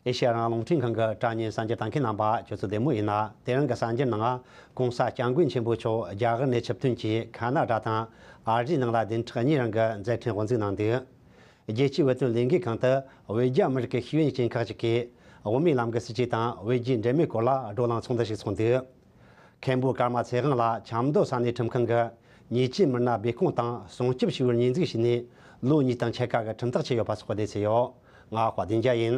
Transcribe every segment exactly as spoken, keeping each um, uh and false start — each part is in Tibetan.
ཨེ་ཤེ་ཡ་རང་དབང་རླུང་འཕྲིན་ཁང་གི་དྲ་བརྙན་གསར་འགྱུར་ལྟ་མཁན་རྣམ་པ་ཁྱོད་ཚོ་བདེ་མོ་ཡིན་ན། དེ་རིང་གི་གསར་འགྱུར་ནང་༸གོང་ས་སྐྱབས་མགོན་ཆེན་པོ་མཆོག་རྒྱ་གར་ནས་ཆིབས་ཐོན་གྱིས་ཁ་ན་ཌ་དང་ཨར་ཇི་ནང་ལ་བདུན་ཕྲག་གཉིས་རིང་གི་མཛད་འཕྲིན་དབུ་འཛུགས་གནང་འདུག་རྒྱལ་སྤྱིའི་བོད་དོན་ལས་འགུལ་ཁང་དུ་བོད་རྒྱ་མི་རིགས་ཀྱི་ཤེས་ཡོན་ཅན་ཁག་ཅིག་གིས་དབུ་མའི་ལམ་གྱི་སྲིད་བྱུས་དང་བོད་རྒྱའི་འབྲེལ་མོལ་སྐོར་ལ་བགྲོ་གླེང་ཚོགས་འདུ་ཞིག་ཚོགས་འདུག་མཁན་པོ་ཀརྨ་ཚེ་དབང་ལགས་ཆབ་མདོ་ས་གནས་ཁྲིམས་ཁང་གི་ཉེས་ཅན་མི་སྣ་སྦས་སྐུང་དང་སྲུང་སྐྱོབ་ཞུ་བར་ཉེས་འཛུགས་བྱས་ནས་ལོ་གཉིས་དང་ཕྱེད་ཀ་གི་ཁྲིམས་ཐག་བཅད་ཡོད་པ་སོགས་གནས་ཚུལ་ཡོད། ང་དཔལ་ལྡན་རྒྱལ་ཡིན།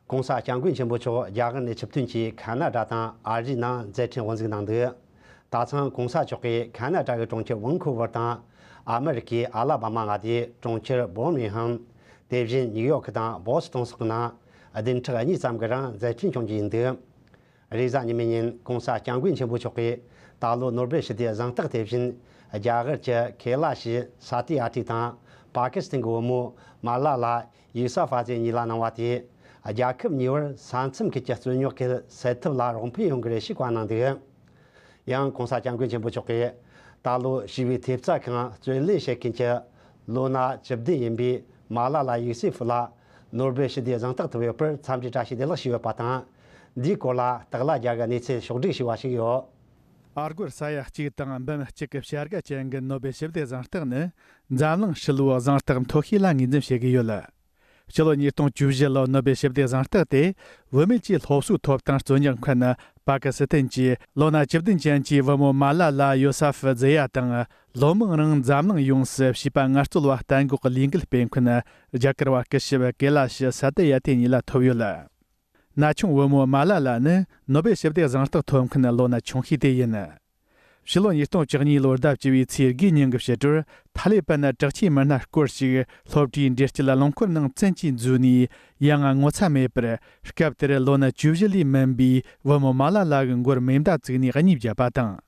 ༸གོང་ས་སྐྱབས་མགོན་ཆེན་པོ་མཆོག་རྒྱ་གར་ནས་ཆིབས་ཐོན་གྱིས་ཁ་ན་ཌ་དང་ཨ་རིའི་ནང་མཛད་འཕྲིན་དབུ་འཛུགས་གནང་འདུག་ད་ཐེངས་༸གོང་ས་མཆོག་གིས་ཁ་ན་ཌ་གི་གྲོང་ཁྱེར་ཝང་ཁུ་ཝར་དང་ཨ་མེ་རི་ཀའི་ཨ་ལ་བྷ་མ་མངའ་སྡེའི་གྲོང་ཁྱེར་བྷོར་མིང་ཧམ། དེ་བཞིན་ནིའུ་ཡོག་དང་བོ་སི་ཏོན་སོགས་ནང་བདུན་ཕྲག་གཉིས་ཙམ་གྱི་རིང་མཛད་འཕྲིན་སྐྱོང་རྒྱུ་ཡིན་འདུག་རེས་གཟའ་ཉི་མའི་ཉིན་༸གོང་ས་སྐྱབས་མགོན་ཆེན་པོ་མཆོག་གིས་ད་ལོ་ནོ་སྦེལ་ཞི་བདེའི་གཟེངས་རྟགས་དེ་བཞིན་རྒྱ་གར་གྱི་ཁེ་ལ་ཤི་ས་ཏི་ཨ་ཏི་དང་པ་ཀི་སི་ཐན་གྱི་བུ་མོ་མ་ལ་ལ་ཡུ་ས་ཧྥ་ཛེ་གཉིས་ལ་གནང་བ་དེས་རྒྱལ་ཁབ་གཉིས་བར་ས་མཚམས་ཁུལ་གྱི་རྩོད་རྙོག་གི་སེལ་ཐབས་ལ་རོགས་ཕན་ཡོང་གི་རེད་ཞེས་བཀའ་གནང་འདུག་ཡང་༸གོང་ས་སྐྱབས་མགོན་ཆེན་པོ་མཆོག་གིས་ད་ལོ་ཞི་བའི་ཐེབས་རྩ་ཁང་རྩོད་ལེན་བྱེད་མཁན་གྱི་ལོ་ན་བཅུ་བདུན་ཡིན་པའི་མ་ལ་ལ་ཡུ་སེ་ཧྥུ་ལ་ནོ་སྦེལ་ཞི་བདེའི་གཟེངས་རྟགས་ཐོབ་ཡོད་པར་འཚམས་འདྲི་བཀྲ་ཤིས་བདེ་ལེགས་ཞུས་ཡོད་པ་དང་། འདིའི་སྐོར་ལ་སྟག་ལྷ་རྒྱལ་གྱི་གནས་ཚུལ་ཕྱོགས་བསྒྲིགས་ཞུས་པ་ཞིག་ཡོད། ཨ་སྒོར་ས་ཡ་གཅིག་དང་འབུམ་གཅིག་གི་བྱ་དགའ་ཅན་གྱི་ནོ་སྦེལ་ཞི་བདེའི་གཟེངས་རྟགས་ནི་འཛམ་གླིང་ཧྲིལ་བོའི་གཟེངས་རྟགས་མཐོ་ཤོས་ལ་ངོས་འཛིན་བྱེད་ཀྱི་ཡོད། ཕྱི་ལོ་ཉིས་སྟོང་བཅུ་བཞི་ལོར་ནོ་སྦེལ་ཞི་བདེའི་གཟེངས་རྟགས་དེ་བུད་མེད་ཀྱི་སློབ་གསོའི་ཐོབ་ཐང་རྩོད་རྙོག་མཁན་པ་ཀི་སི་ཐན་གྱི་ལོ་ན་བཅུ་བདུན་ཅན་གྱི་བུ་མོ་མ་ལ་ལ་ཡོ་ས་ཧྥི་ཛེ་ཡ་དང་། ལོ་མང་རིང་འཛམ་གླིང་ཡོངས་སུ་བྱིས་པ་ངལ་རྩོལ་བ་གཏན་འགོག་གི་ལས་འགུལ་སྤེལ་མཁན་རྒྱ་གར་བ་སྐུ་ཞབས་ཀེ་ལ་ཤི་ས་ཏི་ཡ་ཏི་གཉིས་ལ་ཐོབ་ཡོད། ན་ཆུང་བུ་མོ་མ་ལ་ལ་ནི་ནོ་སྦེལ་ཞི་བདེའི་གཟེངས་རྟགས་ཐོབ་མཁན་ལོ་ན་ཆུང་ཤོས་དེ་ཡིན། ཕྱི་ལོ་ཉིས་སྟོང་བཅུ་གཉིས་ལོར་ཟླ་བཅུ་བའི་ཚེས་དགུའི་ཉིན་གྱི་ཕྱི་དྲོར་ཐ་ལེ་པན་ནི་དྲག་ཆས་མི་སྣ་སྐོར་ཞིག་སློབ་གྲྭའི་འགྲུལ་སྐྱེལ་རླངས་འཁོར་ནང་བཙན་གྱིས་འཛུལ་ནས་ཡ་ང་ངོ་ཚ་མེད་པར་སྐབས་དེར་ལོ་ན་བཅུ་བཞི་ལས་མིན་པའི་བུ་མོ་མ་ལ་ལ་གི་མགོར་མེ་མདའ་བཙུགས་ནས་གཉིས་བརྒྱབ་པ་དང་།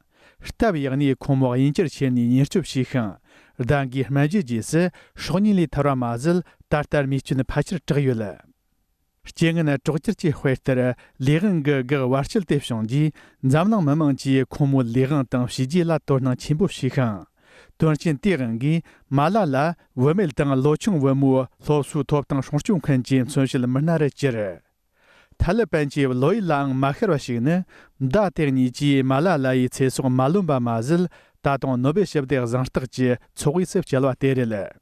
སྟབས་ཡག་ནས་ཁོང་མོ་དབྱིན་སྐྱུར་ཆེར་ནས་ཉེན་སྐྱོབ་བྱས་ཤིང་། ཟླ་འགའི་སྨན་བཅོས་རྗེས་སུ་སྲོག་ཉེན་ལས་ཐར་བ་མ་ཟད། ད་ལྟ་རྨས་སྐྱོན་ཕལ་ཆེར་དྲག་ཡོད། རྐྱེན་ངན་གྲོགས་ཁྱེར་གྱི་དཔེ་ལྟར་ལས་དབང་གི་གེགས་བར་ཆད་དེ་བྱུང་རྗེས། འཛམ་གླིང་མི་མང་གིས་ཁོང་མོའི་ལས་དབང་དང་བྱས་རྗེས་ལ་དོ་སྣང་ཆེན་པོ་བྱས་ཤིང་། དོན་རྐྱེན་དེའི་དབང་གིས་མ་ལ་ལ་བུད་མེད་དང་ལོ་ཆུང་བུ་མོའི་སློབ་གསོའི་ཐོབ་ཐང་སྲུང་སྐྱོབ་མཁན་གྱི་མཚོན་བྱེད་མི་སྣ་རུ་གྱུར། ཐ་ལི་པན་གྱི་བློ་ཡུལ་ལའང་མ་ཤར་བ་ཞིག་ནི། མདའ་དེ་གཉིས་ཀྱིས་མ་ལ་ལ་ཡི་ཚེ་སྲོག་མ་ལོན་པ་མ་ཟད། ད་དུང་ནོ་སྦེལ་ཞི་བདེའི་གཟེངས་རྟགས་ཀྱི་ཚོགས་དབུས་སུ་བསྐྱལ་བ་དེ་རེད།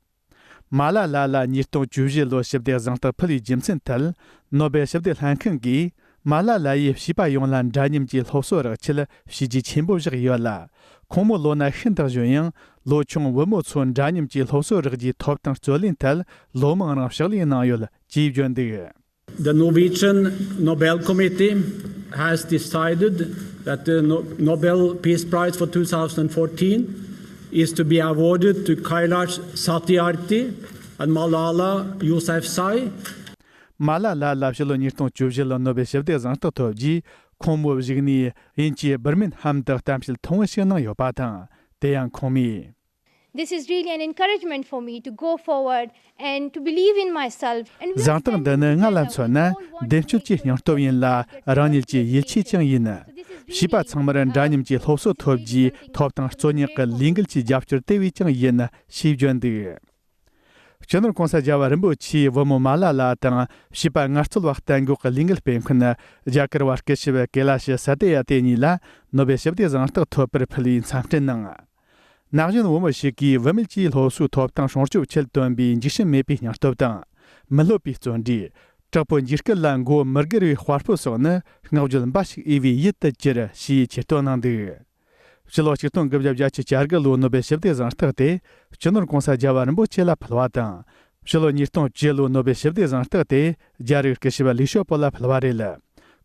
མ་ལ་ལ་ལ་ཉིས་སྟོང་བཅུ་བཞི་ལོའི་ཞི་བདེའི་གཟེངས་རྟགས་ཕུལ་བའི་རྒྱུ་མཚན་ཐད། ནོ་སྦེལ་ཞི་བདེ་ལྷན་ཁང་གིས་མ་ལ་ལ་ཡིས་བྱིས་པ་ཡོངས་ལ་འདྲ་མཉམ་གྱི་སློབ་གསོ་རག་ཆེད་བྱས་རྗེས་ཆེན་པོ་བཞག་ཡོད་ལ། ཁོང་མོ་ལོ་ན་ཤིན་ཏུ་གཞོན་ཡང་། ལོ་ཆུང་བུ་མོ་ཚོ་འདྲ་མཉམ་གྱི་སློབ་གསོ་རག་རྒྱུའི་ཐོབ་ཐང་རྩོད་ལེན་ཐད་ལོ་མང་རིང་ཕྱག་ལས་གནང་ཡོད་ཅེས་བརྗོད་འདུག The Norwegian Nobel Committee has decided that the No- Nobel Peace Prize for two thousand fourteen is to be awarded to Kailash Satyarthi and Malala Yousafzai. མ་ལ་ལ་ལ་ཕྱི་ལོ་ཉིས་སྟོང་བཅུ་བཞི་ལོར་ནོ་སྦེལ་ཞི་བདེའི་གཟེངས་རྟགས་ཐོབ་རྗེས། ཁོང་མོའི་གཞུག་ནས་དབྱིན་ཇིའི་བིར་མིན་ཧམ་དུ་གཏམ་བཤད་ཐུང་ངུ་ཞིག་གནང་ཡོད་པ་དང་། དེ་ཡང་ཁོང་མོས། This is really an encouragement for me to go forward and to believe in myself. And we are གཟེངས་རྟགས་འདི་ནི་ང་ལ་མཚོན་ན་མདུན་སྐྱོད་ཀྱི་སྙིང་སྟོབས་ཡིན་ལ། རང་ཉིད་ཀྱི་ཡིད་ཆེས་ཀྱང་ཡིན། བྱིས་པ་ཚང་མར་འདྲ་མཉམ་གྱི་སློབ་གསོ་ཐོབ་རྒྱུའི་ཐོབ་ཐང་རྩོད་རྙོག་གི་ལས་འགུལ་གྱི་རྒྱབ་སྐྱོར་དེ་བས་ཀྱང་ཡིན་ཞེས་བརྗོད་འདུག་སྤྱི་ནོར་༸གོང་ས་༸རྒྱལ་བ་རིན་པོ་ཆེས་བུ་མོ་མ་ལ་ལ་དང་བྱིས་པ་ངལ་རྩོལ་བ་གཏན་འགོག་གི་ལས་འགུལ་སྤེལ་མཁན་རྒྱ་གར་བ་སྐུ་ཞབས་ཀེ་ལ་ཤི་ས་ཏི་ཡ་ཏི་གཉིས་ལ་ནོ་སྦེལ་ཞི་བདེའི་གཟེངས་རྟགས་ཐོབ་པར་ཕུལ་བའི་འཚམས་འདྲི་གནང་། ན་གཞོན་བུ་མོ་ཞིག་གིས་བུད་མེད་ཀྱི་སློབ་གསོའི་ཐོབ་ཐང་སྲུང་སྐྱོབ་ཆེད་བཏོན་པའི་འཇིགས་ཞུམ་མེད་པའི་སྙིང་སྟོབས་དང་། མི་སློབ་པའི་བརྩོན་འགྲུས། དྲག་པོའི་འཇིགས་སྐུལ་ལ་མགོ་མི་སྒུར་བའི་དཔའ་རྟགས་སོགས་ནི་བསྔགས་བརྗོད་འབའ་ཞིག་འོས་པའི་ཡུལ་དུ་གྱུར་ཞེས་ཆེ་བསྟོད་གནང་འདུག་སྤྱི་ལོ་ཆིག་སྟོང་དགུ་བརྒྱ་བརྒྱད་ཅུ་གྱ་དགུ་ལོའི་ནོ་སྦེལ་ཞི་བདེའི་གཟེངས་རྟགས་དེ་སྤྱི་ནོར་༸གོང་ས་༸རྒྱལ་བ་རིན་པོ་ཆེ་ལ་ཕུལ་བ་དང་། ཕྱི་ལོ་ཉིས་སྟོང་བཅུ་ལོའི་ནོ་སྦེལ་ཞི་བདེའི་གཟེངས་རྟགས་དེ་རྒྱ་རིགས་སྐུ་ཞབས་ལི་ཞོ་པོ་ལ་ཕུལ་བ་རེད།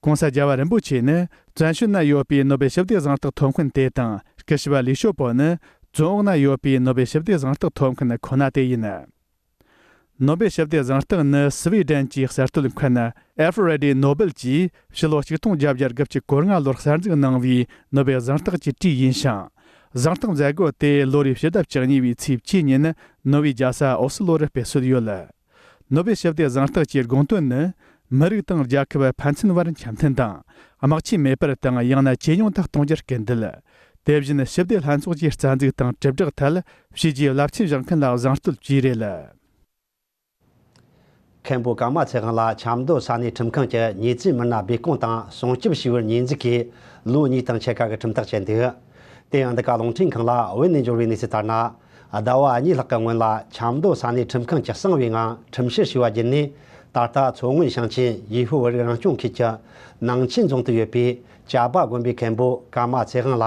༸གོང་ས་༸རྒྱལ་བ་རིན་པོ་ཆེ་ནི་བཙན་བྱོལ་ན་ཡོད་པའི་ནོ་སྦེལ་ཞི་བདེའི་གཟེངས་རྟགས་ཐོབ་མཁན་དེ་དང་། སྐུ་ཞབས་ལི་ཞོ་པོ་ནི་བཙོན་འོག་ན་ཡོད་པའི་ནོ་སྦེལ་ཞི་བདེའི་གཟེངས་རྟགས་ཐོབ་མཁན་ཁོ་ན་དེ་ཡིན། ནོ་སྦེལ་ཞི་བདེའི་གཟེངས་རྟགས་ནི་སི་ཝེ་ཌེན་གྱི་གསར་གཏོད་མཁན་ཨེལ་ཧྥི་རེ་ཌི་ནོ་སྦེལ་གྱིས་ཕྱི་ལོ་ཆིག་སྟོང་བརྒྱད་བརྒྱ་དགུ་བཅུ་གོ་ལྔ་ལོར་གསར་འཛུགས་གནང་བའི་ནོ་སྦེལ་གཟེངས་རྟགས་ཀྱི་གྲས་ཡིན་ཞིང་། གཟེངས་རྟགས་མཛད་སྒོ་དེ་ལོ་རེའི་ཕྱི་ཟླ་བཅུ་གཉིས་པའི་ཚེས་བཅུ་ཉིན་ནོར་ཝེ་རྒྱལ་ས་ཨོ་སི་ལོ་རུ་སྤེལ་སྲོལ་ཡོད། ནོ་སྦེལ་ཞི་བདེའི་གཟེངས་རྟགས་ཀྱི་དགོངས་དོན་ནི། མི་རིགས་དང་རྒྱལ་ཁབ་ཕན་ཚུན་བར་འཆམ་མཐུན་དང་། དམག་ཆས་མེད་པར་དང་ཡང་ན་ཇེ་ཉུང་དུ་གཏོང་རྒྱུར་སྐུལ་འདེད། དེ་བཞིན་ཞི་བདེ་ལྷན་ཚོགས་ཀྱི་རྩ་འཛུགས་དང་དྲིལ་བསྒྲགས་ཐད་བྱས་རྗེས་རླབས་ཆེན་བཞག་མཁན་ལ་གཟེངས་བསྟོད་བཅས་རེད། མཁན་པོ་ཀརྨ་ཚེ་དབང་ལ་ཆབ་མདོ་ས་གནས་ཁྲིམས་ཁང་གིས་ཉེས་ཅན་མི་སྣ་སྦས་སྐུང་དང་སྲུང་སྐྱོབ་བྱས་པར་ཉེས་འཛུགས་ཀྱིས་ལོ་གཉིས་དང་ཕྱེད་ཀ་གི་ཁྲིམས་ཐག་བཅད་འདུག་དེ་ཡང་འདི་ག་རླུང་འཕྲིན་ཁང་ལ་བོད་ནས་འབྱོར་བའི་གནས་ཚུལ་ལྟར་ན། ཟླ་བ་གཉིས་ལྷག་གི་སྔོན་ལ་ཆབ་མདོ་ས་གནས་ཁྲིམས་ཁང་གིས་གསང་བའི་ངང་ཁྲིམས་བཤེར་བྱས་པ་བརྒྱུད་ནས། ད་ལྟ་མཚོ་སྔོན་ཞིང་ཆེན་ཡུས་ཧྲུའུ་བོད་རིགས་རང་སྐྱོང་ཁུལ་གྱི་ནང་ཆེན་རྫོང་དུ་ཡོད་པའི་བྱ་སྤ་དགོན་པའི་མཁན་པོ་ཀརྨ་ཚེ་དབང་ལ་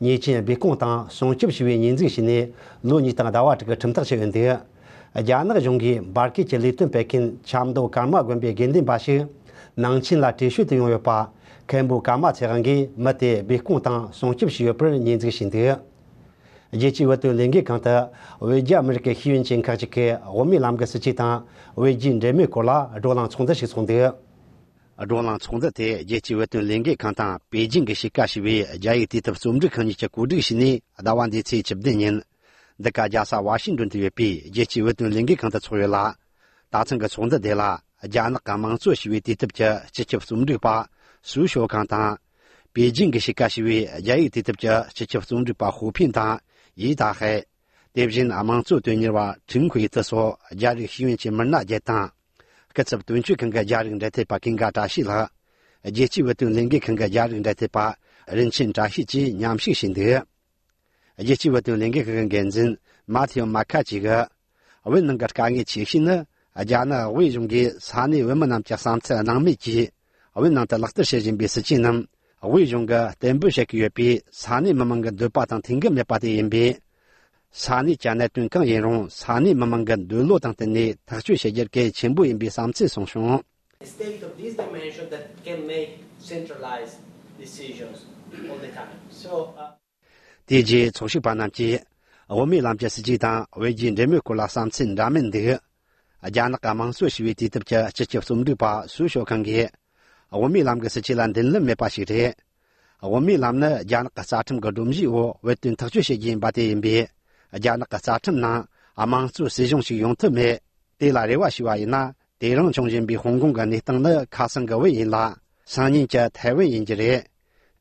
ཉེས་ཅན་སྦས་སྐུང་དང་སྲུང་སྐྱོབ་བྱས་པའི་ཉེས་འཛུགས་བྱས་ནས་ལོ་གཉིས་དང་ཟླ་བ་དྲུག་གི་ཁྲིམས་ཐག་བཅད་ཡོད་འདུག་རྒྱ་ནག་གཞུང་གིས་འབར་གས་ཀྱི་ལས་དོན་སྤེལ་མཁན་ཆབ་མདོ་ཀརྨ་དགོན་པའི་དགེ་འདུན་པ་ཞིག་ནང་ཆེན་ལ་བྲོས་བྱོལ་དུ་ཡོང་ཡོད་པ། མཁན་པོ་ཀརྨ་ཚེ་དབང་གིས་མི་དེ་སྦས་སྐུང་དང་སྲུང་སྐྱོབ་བྱས་ཡོད་པར་ཉེས་འཛུགས་བྱས་འདུག་རྒྱལ་སྤྱིའི་བོད་དོན་ལས་འགུལ་ཁང་དུ་བོད་རྒྱ་མི་རིགས་ཀྱི་ཤེས་ཡོན་ཅན་ཁག་ཅིག་གིས་དབུ་མའི་ལམ་གྱི་སྲིད་བྱུས་དང་བོད་རྒྱའི་འབྲེལ་མོལ་སྐོར་ལ་བགྲོ་གླེང་ཚོགས་འདུ་ཞིག་ཚོགས་འདུག་བགྲོ་གླེང་ཚོགས་འདུ་དེ་རྒྱལ་སྤྱིའི་བོད་དོན་ལས་འགུལ་ཁང་དང་པེ་ཅིང་གི་གཤིས་ཀ་ཞེས་པའི་རྒྱ་ཡིག་དུས་དེབ་རྩོམ་སྒྲིག་ཁང་གཉིས་ཀྱིས་གོ་སྒྲིག་བྱས་ནས། ཟླ་བ་འདིའི་ཚེས་བཅུ་བདུན་ཉིན་འདི་ག་རྒྱལ་ས་ཝ་ཤིང་ཏོན་དུ་ཡོད་པའི་རྒྱལ་སྤྱིའི་བོད་དོན་ལས་འགུལ་ཁང་དུ་ཚོགས་ཡོད་ལ། ད་ཐེངས་ཀྱི་ཚོགས་འདུ་འདི་ལ་རྒྱ་ནག་གི་དམངས་གཙོ་ཞེས་པའི་དུས་དེབ་ཀྱི་སྤྱི་ཁྱབ་རྩོམ་སྒྲིག་པ་སུའུ་ཞའོ་ཁང་དང་། པེ་ཅིང་གི་གཤིས་ཀ་ཞེས་པའི་རྒྱ་ཡིག་དུས་དེབ་ཀྱི་སྤྱི་ཁྱབ་རྩོམ་སྒྲིག་པ་ཧུའུ་ཕིན་དང་ཡི་ཏཱ་ཧའེ། དེ་བཞིན་དམངས་གཙོ་དོན་གཉེར་བ་ཁྲིན་ཁུའེ་ཐི་སོགས་རྒྱ་རིགས་ཤེས་ཡོན་ཅན་མི་སྣ་བརྒྱད་དང་། སྐུ་ཚབ་དོན་གཅོད་ཁང་གི་རྒྱ་རིགས་འབྲེལ་མཐུད་པ་ཀུན་དགའ་བཀྲ་ཤིས་ལགས། རྒྱལ་སྤྱིའི་བོད་དོན་ལས་འགུལ་ཁང་གི་རྒྱ་རིགས་འབྲེལ་མཐུད་པ་རིན་ཆེན་བཀྲ་ཤིས་བཅས་མཉམ་ཞུགས་བྱས་འདུག་རྒྱལ་སྤྱིའི་བོད་དོན་ལས་འགུལ་ཁང་གི་འགན་འཛིན་མ་ཐེའོ་མ་ཁ་ཅིག་གིས། བོད་ནང་གི་དཀའ་ངལ་ཆེ་ཤོས་ནི། རྒྱ་ནག་དབུས་གཞུང་གིས་ས་གནས་བོད་མི་རྣམས་ཀྱི་བསམ་ཚུལ་སྣང་མེད་ཀྱིས། བོད་ནང་དུ་ལག་བསྟར་བྱེད་བཞིན་པའི་སྲིད་བྱུས་རྣམས། དབུས་གཞུང་གིས་གཏན་འབེབས་བྱེད་ཀྱི་ཡོད་པའི་ས་གནས་མི་མང་གི་འདོད་པ་དང་མཐུན་གྱི་མེད་པ་དེ་ཡིན་པས། ས་གནས་ཀྱི་གནད་དོན་གང་ཡིན་རུང་ས་གནས་མི་མང་གི་འདོད་བློ་དང་བསྟུན་ནས་ཐག་གཅོད་བྱེད་རྒྱུར་གལ་ཆེན་པོ་ཡིན་པའི་བསམ་ཚུལ་གསུངས་བྱུང་། The state of this dimension that can make centralized decisions all the time. So, uh, དེ་རྗེས་ཚོགས་ཞུགས་པ་རྣམས་ཀྱིས་དབུ་མའི་ལམ་གྱི་སྲིད་བྱུས་དང་བོད་རྒྱའི་འབྲེལ་མོལ་སྐོར་ལ་བསམ་ཚུལ་འདྲ་མིན་འདུག་རྒྱ་ནག་གི་དམངས་གཙོ་ཞེས་པའི་དུས་དེབ་ཀྱི་སྤྱི་ཁྱབ་རྩོམ་སྒྲིག་པ་སུའུ་ཞའོ་ཁང་གིས། དབུ་མའི་ལམ་གྱི་སྲིད་བྱུས་ལ་མདུན་ལམ་མེད་པ་ཞིག་རེད། དབུ་མའི་ལམ་ནི་རྒྱ་ནག་གི་རྩ་ཁྲིམས་ཀྱི་སྒྲོམ་གཞིའི་འོག་བོད་དོན་ཐག་གཅོད་བྱེད་རྒྱུ་ཡིན་པ་དེ་ཡིན་པས། རྒྱ་ནག་གི་རྩ་ཁྲིམས་ནང་དམངས་གཙོའི་སྲིད་གཞུང་ཞིག་ཡོང་ཐབས་མེད། དེ་ལ་རེ་བ་ཞུས་པ་ཡིན་ན། དེ་རིང་བྱུང་བཞིན་པའི་ཧོང་ཀོང་གི་གནས་སྟངས་ནི་ཁ་སང་གི་བོད་ཡིན་ལ། སང་ཉིན་གྱི་ཐའེ་ཝན་ཡིན་རྒྱུ་རེད།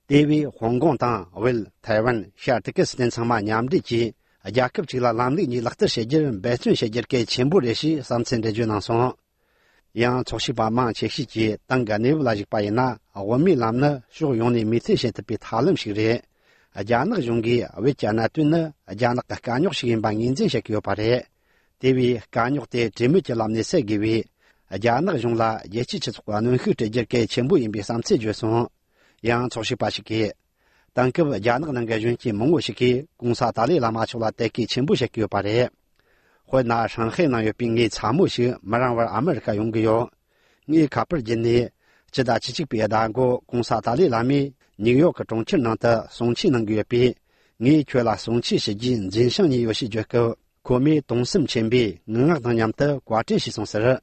དེ་བས་ཧོང་ཀོང་དང་བོད། ཐའེ་ཝན། ཤར་ཏུར་ཀི་སི་ཐན་ཚང་མ་མཉམ་འབྲེལ་གྱིས་རྒྱལ་ཁབ་གཅིག་ལ་ལམ་ལུགས་གཉིས་ལག་བསྟར་བྱེད་རྒྱུར་འབད་བརྩོན་བྱེད་རྒྱུར་གལ་ཆེན་པོ་རེད་ཞེས་བསམ་ཚུལ་འགྲེལ་བརྗོད་གནང་སོང་། ཡང་ཚོགས་ཞུགས་པ་མང་ཆེ་ཤོས་ཀྱིས་ཏང་གི་གནས་བབ་ལ་གཞིགས་པ་ཡིན་ན། དབུ་མའི་ལམ་ནི་ཕྱོགས་ཡོངས་ནས་མོས་མཐུན་བྱེད་ཐུབ་པའི་ཐབས་ལམ་ཞིག་རེད། རྒྱ་ནག་གཞུང་གིས་བོད་ཀྱི་གནད་དོན་ནི་རྒྱ་ནག་གི་དཀའ་རྙོག་ཞིག་ཡིན་པ་ངོས་འཛིན་བྱེད་ཀྱི་ཡོད་པ་རེད། དེ་བས་དཀའ་རྙོག་དེ་གྲོས་མོལ་གྱི་ལམ་ནས་སེལ་དགོས་པས། རྒྱ་ནག་གཞུང་ལ་རྒྱལ་སྤྱིའི་སྤྱི་ཚོགས་ཀྱི་གནོན་ཤུགས་སྤྲད་རྒྱུར་གལ་ཆེན་པོ་ཡིན་པའི་བསམ་ཚུལ་བརྗོད་སོང་། ཡང་ཚོགས་ཞུགས་པ་ཞིག་གིས། དེང་སྐབས་རྒྱ་ནག་ནང་གི་གཞོན་སྐྱེས་མང་བོ་ཞིག་གིས་གོང་ས་ཏཱ་ལའི་བླ་མ་མཆོག་ལ་དད་གུས་ཆེན་པོ་བྱེད་ཀྱི་ཡོད་པ་རེད། དཔེར་ན་ཧྲང་ཧའེ་ནང་ཡོད་པའི་ངའི་ཚ་མོ་ཞིག་མི་རིང་བར་ཨ་མི་རི་ཀ་ཡོང་གི་ཡོད། ངས་ཁ་པར་བརྒྱུད་ནས་སྤྱི་ཟླ་བཅུ་གཅིག་པའི་ཟླ་མགོ་གོང་ས་ཏཱ་ལའི་བླ་མས་ནིའུ་ཡོག་གི་གྲོང་ཁྱེར་ནང་དུ་གསུང་ཆོས་གནང་གི་ཡོད་པས། ངས་ཁྱོད་ལ་གསུང་ཆོས་ཞུ་རྒྱུའི་འཛིན་བྱང་ཉོས་ཡོད་ཞེས་བརྗོད་སྐབས། ཁོ་མོས་དུང་སེམས་ཆེན་པོས་ངུ་ངག་དང་མཉམ་དུ་བཀའ་དྲིན་ཞུས་སོང་ཟེར།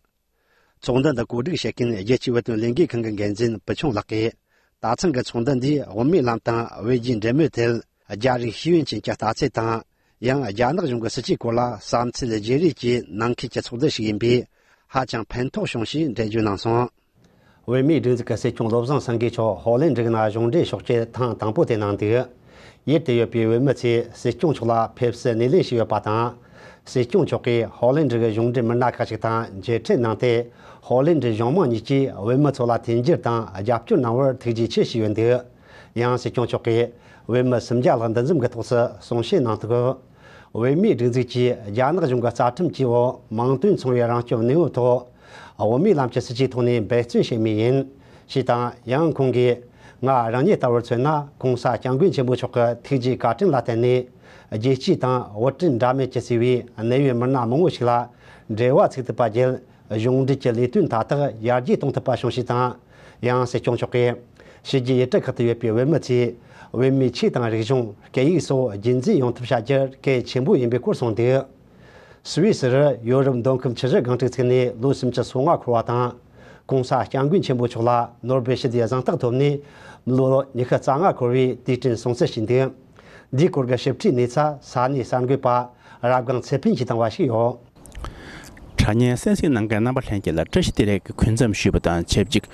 ཚོགས་འདུ་འདི་གོ་སྒྲིག་བྱེད་མཁན་རྒྱལ་སྤྱིའི་བོད་དོན་ལས་འགུལ་ཁང་གི་འགན་འཛིན་བུ་ཆུང་ལགས་ཀྱིས། ད་ཐེངས་ཀྱི་ཚོགས་འདུ་འདིས་དབུ་མའི་ལམ་དང་བོད་རྒྱའི་འབྲེལ་མོལ་ཐད། རྒྱ་རིགས་ཤེས་ཡོན་ཅན་གྱི་ལྟ་ཚུལ་དང་། ཡང་རྒྱ་ནག་གཞུང་གི་སྲིད་བྱུས་སྐོར་ལ་བསམ་ཚུལ་བརྗེ་རེས་ཀྱི་ནང་འཁོད་ཀྱི་ཚོགས་འདུ་ཞིག་ཡིན་པས། ཧ་ཅང་ཕན་ཐོགས་བྱུང་ཞེས་འགྲེལ་བརྗོད་གནང་སོང་། བོད་མིའི་སྒྲིག་འཛུགས་ཀྱི་སྲིད་སྐྱོང་བློ་བཟང་སེང་གེ་མཆོག་ཧོ་ལན་འབྲུག་ནང་གཞུང་འབྲེལ་ཕྱོགས་བསྐྱོད་ཐེངས་དང་པོ་དེ་གནང་འདུག་ཡུལ་དུ་ཡོད་པའི་བོད་མི་ཚོས་སྲིད་སྐྱོང་མཆོག་ལ་ཕེབས་བསུ་སྣེ་ལེན་བྱས་ཡོད་པ་དང་། སྲིད་སྐྱོང་མཆོག་གིས་ཧོ་ལན་འབྲུག་གི་གཞུང་འབྲེལ་མི་སྣ་ཁག་ཅིག་དང་མཇལ་འཕྲད་གནང་སྟེ། ཧོ་ལན་འབྲུག་གཞུང་མང་གཉིས་ཀྱིས་བོད་མི་ཚོ་ལ་མཐུན་འགྱུར་དང་རྒྱབ་སྐྱོར་གནང་བར་ཐུགས་རྗེ་ཆེ་ཞུས་ཡོད་འདུག་ཡང་སྲིད་སྐྱོང་མཆོག་གིས་བོད་མི་སུམ་བརྒྱ་ལྷག་འདུ་འཛོམས་ཀྱི་ཐོག་སུ་གསུང་བཤད་གནང་འདུག་བོད་མིའི་སྒྲིག་འཛུགས་ཀྱིས་རྒྱ་ནག་གཞུང་གི་རྩ་ཁྲིམས་ཀྱི་འོག་མིང་དོན་མཚུངས་པའི་རང་སྐྱོབ་གནས་བབ་ཐོག་བོད་མིའི་ལམ་གྱི་སྲིད་བྱུས་ཐོག་ནས་འབད་བརྩོན་བྱེད་མུས་ཡིན། ཞེས་དང་། ཡང་ཁོང་གིས། ང་རང་ཉིད་ལྟ་བུར་མཚོན་ན་གོང་ས་སྐྱབས་མགོན་ཆེན་པོ་མཆོག་གི་ཐུགས་རྗེ་བཀའ་དྲིན་ལ་བརྟེན་ནས། རྒྱལ་སྤྱིའི་དང་བོད་བྲན་འདྲ་མིན་གྱིས་གཙོས་པའི་གནད་ཡོད་མི་སྣ་མང་བོ་ཞིག་ལ་འབྲེལ་བ་ཚུགས་ཐུབ་པ་བརྒྱུད། གཞུང་འབྲེལ་གྱི་ལས་དོན་མཐའ་དག་ཡར་རྒྱས་གཏོང་ཐུབ་པ་བྱུང་ཞེས་དང་། ཡང་སྲིད་སྐྱོང་མཆོག་གིས། ཕྱི་རྒྱལ་ཡུལ་གྲུ་ཁག་ཏུ་ཡོད་པའི་བོད་མི་ཚོས་བོད་མིའི་ཆོས་དང་རིག་གཞུང་། སྐད་ཡིག་སོགས་རྒྱུན་འཛིན་ཡོང་ཐབས་བྱ་རྒྱུར་གལ་ཆེན་པོ་ཡིན་པའི་སྐོར་གསུངས་འདུག་སུད་སིར་ཡོ་རོབ་མདོ་ཁམས་ཆུ་བཞི་སྒང་དྲུག་བཙུགས་ནས་ལོ་སུམ་ཅུ་སོ་ལྔ་འཁོར་བ་དང་། གོང་ས་སྐྱབས་མགོན་ཆེན་པོ་མཆོག་ལ་ནོ་སྦེལ་ཞི་བདེའི་གཟེངས་རྟགས་ཐོབ་ནས་ལོ་ཉི་ཤུ་རྩ་ལྔ་འཁོར་བའི་དུས་དྲན་སྲུང་བརྩི་ཞུས་འདུག་འདིའི་སྐོར་གྱི་ཞིབ་ཕྲའི་གནས་ཚུལ་ས་གནས་གསར་འགོད་པ་རབ་སྒང་ཚེ་ཕན་གྱིས་བཏང་བ་ཞིག་ཡོད། དྲ་བརྙན་གསན་གཟིགས་གནང་མཁན་རྣམ་པ་ལྷན་རྒྱས་ལ་བཀྲ་ཤིས་བདེ་ལེགས་ཀྱི་འཁོན་འཛོམས་ཞུས་པ་དང་ཆབས་ཅིག་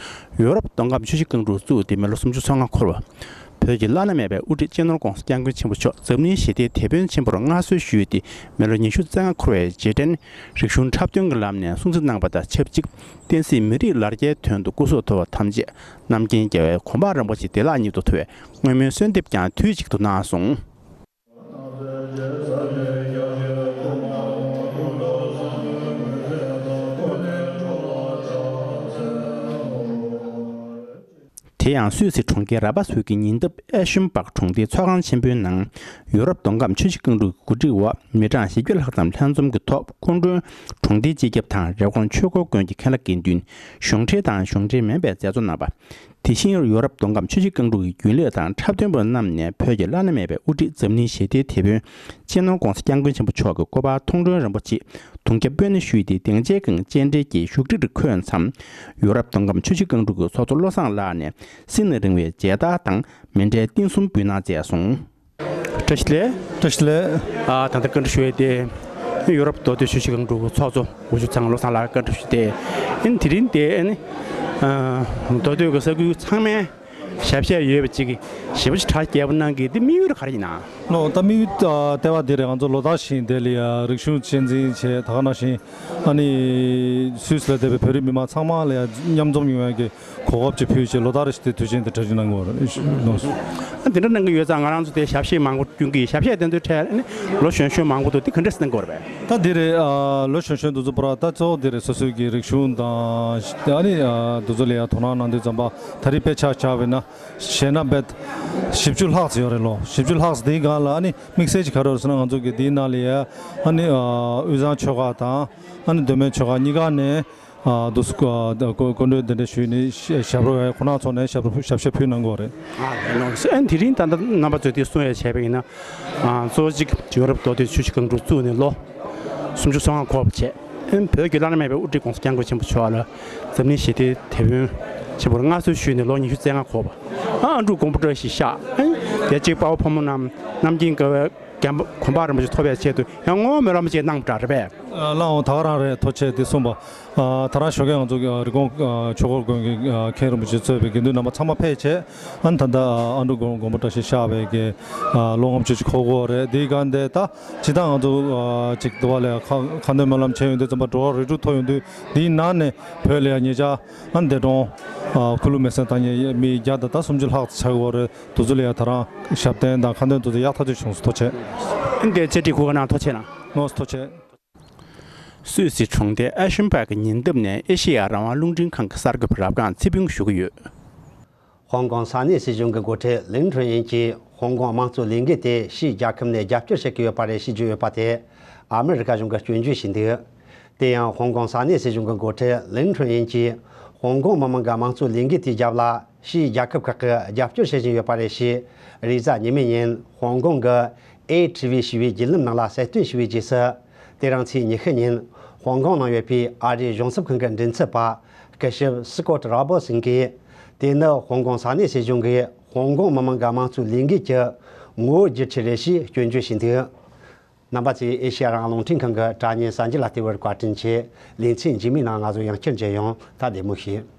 ཡོ་རོབ་མདོ་ཁམས་ཆུ་བཞི་སྒང་དྲུག་བཙུགས་ཏེ་མི་ལོ་སུམ་ཅུ་སོ་ལྔ་འཁོར་བ། བོད་ཀྱི་བླ་ན་མེད་པའི་དབུ་ཁྲིད་སྤྱི་ནོར་༧གོང་ས་༧སྐྱབས་མགོན་ཆེན་པོ་མཆོག་འཛམ་གླིང་ཞི་བདེའི་དེད་དཔོན་ཆེན་པོར་མངའ་གསོལ་ཞུས་ཏེ། མི་ལོ་ཉི་ཤུ་རྩ་ལྔ་འཁོར་བའི་རྗེས་དྲན། རིག་གཞུང་འཁྲབ་སྟོན་གྱི་ལམ་ནས་སྲུང་བརྩི་གནང་བ་དང་ཆབས་ཅིག་བསྟན་སྲིད་མི་རིགས་ལ་རྒྱའི་དོན་དུ་སྐུ་གཟུགས་མཐོ་བ་ཐམས་ཅད་རྣམ་མཁྱེན་རྒྱལ་བའི་གོ་འཕང་རིན་པོ་ཆེ་བདེ་བླག་ཉིད་དུ་མཐོ་བའི་བསྔོ་སྨོན་གསོལ་འདེབས་ཀྱང་དུས་གཅིག་ཏུ་གནང་སོང་། དེ་ཡང་སུད་སི་གྲོང་ཁྱེར་ར་པ་སུ་གི་ཉེ་འདབས་ཨེ་ཤུན་པག་གྲོང་སྡེའི་ཚོགས་ཁང་ཆེན་པོའི་ནང་། ཡོ་རོབ་མདོ་ཁམས་ཆུ་བཞི་སྒང་དྲུག་གི་གོ་སྒྲིག་འོག་མི་གྲངས་བཞི་བརྒྱ་ལྷག་ཙམ་ལྷན་འཛོམས་ཀྱི་ཐོག་སྐུ་མགྲོན་གྲོང་སྡེའི་སྤྱི་ཁྱབ་དང་རེབ་གོང་ཆོས་འཁོར་དགོན་གྱི་མཁན་བླ་དགེ་འདུན། གཞུང་འབྲེལ་དང་གཞུང་འབྲེལ་མིན་པའི་མཛད་གཙོ་རྣམ་པ། དེ་བཞིན་ཡོ་རོབ་མདོ་ཁམས་ཆུ་བཞི་སྒང་དྲུག་གི་རྒྱུན་ལས་དང་འཁྲབ་སྟོན་པ་རྣམས་ནས་བོད་ཀྱི་བླ་ན་མེད་པའི་དབུ་ཁྲིད་འཛམ་གླིང་ཞི་བདེའི་དེད་དཔོན་སྤྱི་ནོར་༧གོང་ས་༧སྐྱབས་མགོན་ཆེན་པོ་མཆོག་གི་སྐུ་པར་མཐོང་གྲོལ་རིན་པོ་ཆེ་དུང་རྒྱ་སྤོས་སྣེ་ཞུས་ཏེ་སྡིངས་ཆའི་སྒང་སྤྱན་འདྲེན་གྱིས་བཞུགས་ཁྲིར་འཁོད་མཚམས། ཡོ་རོབ་མདོ་ཁམས་ཆུ་བཞི་སྒང་དྲུག་གི་ཚོགས་གཙོ་བློ་བཟང་ལགས་ནས་བསིལ་ནས་རིང་བའི་མཇལ་དར་དང་མཎྜལ་རྟེན་གསུམ་འབུལ་གནང་མཛད་སོང་། བཀྲ་ཤིས་བདེ་ལེགས། བཀྲ་ཤིས་བདེ་ལེགས། ཨ། ད་ལྟ་བཀའ་འདྲི་ཞུ་ཡས་དེ། ཡོ་རོབ་མདོ་སྟོད་ཆུ་བཞི་སྒང་དྲུག་གི་ཚོགས་གཙོ་འུ་ཅག་ཚང་བློ་བཟང་ལགས་བཀའ་འདྲི་ཞུ་སྟེ། ཨིན་དེ་རིང་དེ་ཨ་ནི། ཨ། མདོ་སྟོད་ཀྱི་ས་ཁུལ་ཚང་མའི་ཞབས་ཕྱི་ཡོད་པ་ཅིག་གིས་ཞེ་པོ་ཅིག་གྲ་རྒྱས་པོ་གནང་གི་འདི་དམིགས་ཡུལ་ག་རེ་ཡིན་ན། ལོ། ད་དམིགས་ཡུལ་ཨ་ལྟེ་བ་འདི་རེད། ང་ཚོ་ལོ་ལྟར་བཞིན་དེ་ལ་ཡ་རིག་གཞུང་གཅེས་འཛིན་བྱས། ད་ག་ནང་བཞིན་ཨ་ནི་སུད་སི་ལ་བསྡད་པའི་བོད་རིགས་མི་མང་ཚང་མ་ལ་ཡ་མཉམ་འཛོམས་ཡོང་ཡ་གི་གོ་སྐབས་ཅིག་ཕུལ་བྱས། ལོ་ལྟར་རེ་བཞིན་དེ་དུས་ཆེན་དེ་གྲ་སྒྲིག་གནང་གི་ཡོད་རེད། ལགས་སོ། ཨ། དེ་འདྲ་གནང་གི་ཡོད་ཙང་ང་རང་ཚོ་དེ་ཞབས་ཕྱི་མང་པོ་བསྐྱོན་གྱི། ཞབས་ཕྱི་དེ་ཚོའི་གྲས་ཨ་ནི་ལོ་གཞོན་གཞོན་མང་པོ་འདུག་དེ་ག་འདྲས་གནང་གི་ཡོད་རེད་པས། ད་འདི་རེད། ཨ། ལོ་གཞོན་གཞོན་དེ་ཚོ་པུ་ར་ད་གཙོ་བོ་འདི་རེད། སོ་སོའི་གི་རིག་གཞུང་དང་ཨ་ནི་ཨ་དེ་ཚོ་ལ་ཡ་དོ་སྣང་གནང་དུས་ཙམ་པ། ད་རེས་དཔེ་ཆ་བཞག་པ་ཡིན་ན་གཞས་སྣ་དཔེ་བཞི་བཅུ་ལྷག་ཙམ་ཡོད་རེད། ལོ་བཞི་བཅུ་ལྷག་ཙམ། དེའི་སྒང་ལ་ཨ་ནི་དམིགས་བསལ་གྱི་ག་རེ་རེད་ཟེར་ན། ང་ཚོ་གི་དེའི་ནང་ལ་ཡ་ཨ་ནི་ཨ་དབུས་གཙང་ཆོལ་ཁ་དང་ཨ་ནི་མདོ་སྨད་ཆོལ་ཁ་གཉིས་ཀ་ནས། ཨ། དུ་སུ་ཨ་སྐུ་མགྲོན་གདན་འདྲེན་ཞུས་ནས་ཞབས་བྲོ་བའི་ཁོང་རྣམ་ཚོ་ནས་ཞབས་བྲོ་ཞབས་ཕྱི་ཕུལ་གནང་གི་ཡོད་རེད། ཨ། ལགས་སོ། ཨ་ནི་དེ་རིང་ད་ལྟ་རྣམ་པ་ཚོས་དེ་གསུང་ཡས་བྱས་པ་ཡིན་ན། ཨ། གཙོ་བོ་གཅིག་ཡོ་རོབ་མདོ་སྟོད་ཆུ་བཞི་སྒང་དྲུག་བཙུགས་ནས་ལོ་སུམ་ཅུ་སོ་ལྔ་འཁོར་བ་བྱས། ཨ་ནི་བོད་ཀྱི་བླ་ན་མེད་པའི་དབུ་ཁྲིད་༧གོང་ས་༧སྐྱབས་མགོན་ཆེན་པོ་མཆོག་ལ་འཛམ་གླིང་ཞི་བདེའི་དེད་དཔོན་ཆེན་པོར་མངའ་གསོལ་ཞུས་ནས་ལོ་ཉི་ཤུ་རྩ་ལྔ་འཁོར་བ། ཨ། ཨ་འབྲུག་དགོན་པ་བཀྲ་ཤིས་ཤག་ཨ་ནི་དེ་གཅིག་དཔའ་བོ་ཕོ་མོ་རྣམས་རྣམ་མཁྱེན་དགའ་བའི་གོ་འཕང་རིན་པོ་ཆེ་ཐོབ་པའི་ཆེད་དུ་ཡང་བསྔོ་བ་སྨོན་ལམ་ཅིག་གནང་པ་འདྲ་རེད་པས། ཨ། ལགས་འོང་། ད་ག་རང་རེད། ཐུགས་རྗེ་ཆེ་དེ་གསུངས་པ། ཨ། ད་རང་ཞོགས་ཀས་ང་ཚོ་རི་ཀོན་ཨ་ཆོས་འཁོར་དགོན་གྱི་ཨ་མཁན་རིན་པོ་ཆེ་གཙོས་པའི་དགེ་འདུན་རྣམ་པ་ཚང་མ་ཕེབས་བྱས། ཨ་ནི་ད་ལྟ་ཨ་འབྲུག་དགོན་དགོན་པ་བཀྲ་ཤིས་ཤག་པའི་གི་ཨ་ལོ་ལྔ་བཅུ་ཅིག་འཁོར་གྱི་ཡོད་རེད། དེའི་སྒང་དེ་ད་ཇི་ལྟར་ང་ཚོ་ཨ་ཅིག་འདི་བ་ལས་ཁ་ཁ་འདོན་སྨོན་ལམ་བྱས་ཡོང་དུས་ཙམ་པ་འགྲོ་བ་རིགས་དྲུག་ཐོབ་ཡོང་དུས། དེའི་ནང་ནས་བོད་ལ་ཡང་ཉེ་ཆར་ཨ་ནི་འདས་གྲོངས་ཨ་ཁུ་ལུ་མེ་སྲེག་བཏང་མཁན་མི་བརྒྱ་དང་ད་སུམ་ཅུ་ལྷག་ཙམ་ཆགས་ཀྱི་ཡོད་རེད། དེ་ཚོ་ལ་ཡང་ད་རང་ཞབས་བརྟན་དང་ཁ་འདོན་དེ་ཚོ་ཡག་ཐག་ཆོད་བྱུང་སོང་། ཐུགས་རྗེ་ཆེ། ཨ་ནི་དེ་བཅར་འདྲི་གོ་སྐབས་གནང་། ཐུགས་རྗེ་གནང་། ལགས་སོ། ཐུགས་རྗེ་ཆེ། སུད་སི་གྲོང་སྡེ་ཨ་ཤུན་པག་གི་ཉེ་འདབས་ནས་ཨེ་ཤེ་ཡ་རང་དབང་རླུང་འཕྲིན་ཁང་གི་གསར་འགོད་པ་རབ་སྒང་ཚེ་ཕུན་ཞུ་གི་ཡོད། ཧོང་ཀོང་ས་གནས་སྲིད་གཞུང་གི་འགོ་ཁྲིད་ལིན་ཁྲོན་ཡིན་གྱིས་ཧོང་ཀོང་དམངས་གཙོའི་ལས་འགུལ་དེ་ཕྱིའི་རྒྱལ་ཁབ་ནས་རྒྱབ་སྐྱོར་བྱེད་ཀྱི་ཡོད་པ་རེད་ཞེས་བརྗོད་ཡོད་པ་དེ་ཨ་མི་རི་ཀ་གཞུང་གིས་སྐྱོན་བརྗོད་བྱས་འདུག་དེ་ཡང་ཧོང་ཀོང་ས་གནས་སྲིད་གཞུང་གི་འགོ་ཁྲིད་ལིན་ཁྲོན་ཡིན་གྱིས་ཧོང་ཀོང་མི་མང་གི་དམངས་གཙོའི་ལས་འགུལ་དེའི་རྒྱབ་ལ་ཕྱིའི་རྒྱལ་ཁབ་ཁག་གིས་རྒྱབ་སྐྱོར་བྱེད་བཞིན་ཡོད་པ་རེད་ཞེས། རེས་གཟའ་ཉི་མའི་ཉིན་ཧོང་ཀོང་གི་ཨེ་ཊི་ཝི་ཞེས་པའི་བརྒྱུད་ལམ་ནང་ལ་གསལ་སྟོན་ཞུས་པའི་རྗེས་སུ། དེ་རིང་ཚེས་ཉི་ཤུ་ཉིན་ཧོང་ཀོང་ནང་ཡོད་པའི་ཨ་རིའི་གཞུང་ཚབ་ཁང་གི་མགྲིན་ཚབ་པ་སྐུ་ཞབས་སི་ཀོ་ཊི་རོ་བར་སིན་གྱིས། དེ་ནི་ཧོང་ཀོང་ས་གནས་སྲིད་གཞུང་གིས་ཧོང་ཀོང་མི་མང་གི་དམངས་གཙོའི་ལས་འགུལ་གྱི་ངོ་བོ་བསྒྱུར་ཁྲིད་རེད་ཞེས་སྐྱོན་བརྗོད་བྱས་འདུག་རྣམ་པ་ཚོས་ཨེ་ཤེ་ཡ་རང་དབང་རླུང་འཕྲིན་ཁང་གི་དྲ་བརྙན་གསར་འགྱུར་ལ་བལྟས་པར་བཀའ་དྲིན་ཆེ། ལེ་ཚན་རྗེས་མའི་ནང་ང་ཚོ་ཡང་བསྐྱར་མཇལ་ཡོང་། ད་བདེ་མོ་བྱོས།